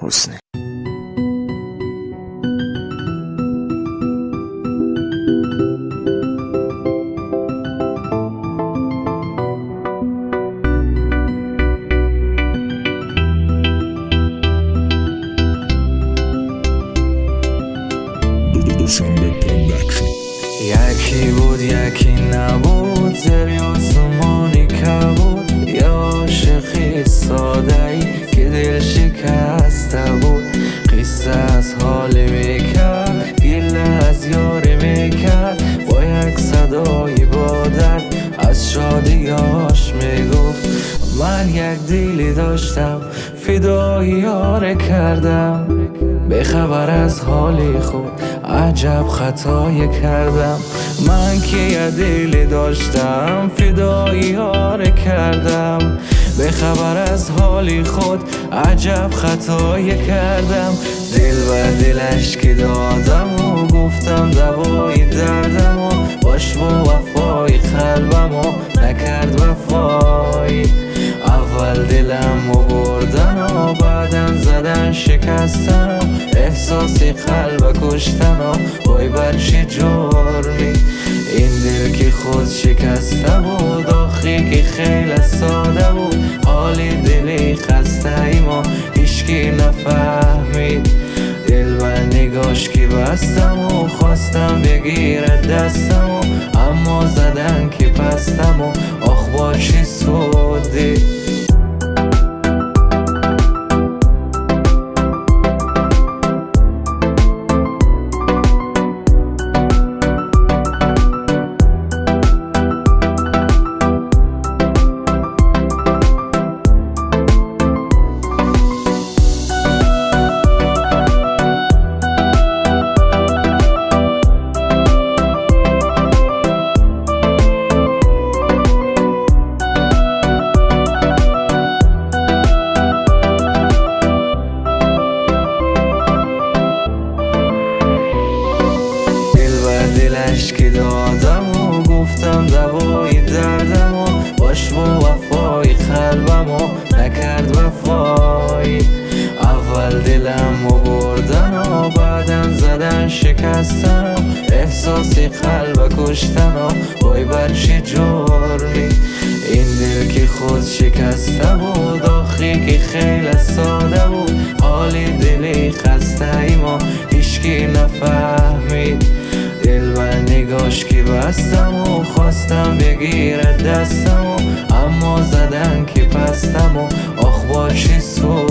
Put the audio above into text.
Ҳусни. Душанбе Production. Яке буд, яке набуд, зери осмони кабуд, я ошиқи содае ки дил шикаста буд. Қисса аз ҳоле мекард, гила аз ёре мекард, бо як садои бо дард аз шодиёш мегуфт. Ман як диле доштам, фидои ёре кардам, бехабар аз ҳоли худ аҷаб хатое кардам. Ман ки як диле доштам, фидои ёре кардам, бехабар аз ҳоли худ аҷаб хатое кардам. Дил ба дилаш ки додаму гуфтам давои дардаму, бош бо вафои қалбаму накард вафоӣ. Аввал диламу бурдану баъдан задан шикастану, эҳсоси қалба куштану вой бар чӣ ҷурмӣ. Ин дил ки худ шикаста буд, охӣ ки хеле сода буд, ҳоли дили хастаи мо ҳичкӣ нафаҳмид. Дил ба нигоҳш ки бастаму хостам бигирад дастаму, аммо задан ки пастаму ох бо чӣ суде. Дилаш ки додаму гуфтам давои дардаму, бош бо вафои қалбаму накард вафоӣ. Аввал диламу бурдану баъдан задан шикастану, эҳсоси қалба куштану вой бар чӣ ҷурмӣ. Ин дил ки худ шикаста буд, охӣ ки хеле сода буд, ҳоли дили хастаи мо ҳичкӣ нафаҳмид. Дил ба нигоҳш ки бастаму хостам бигирад дастаму, аммо задан ки пастаму ох бо чӣ суд.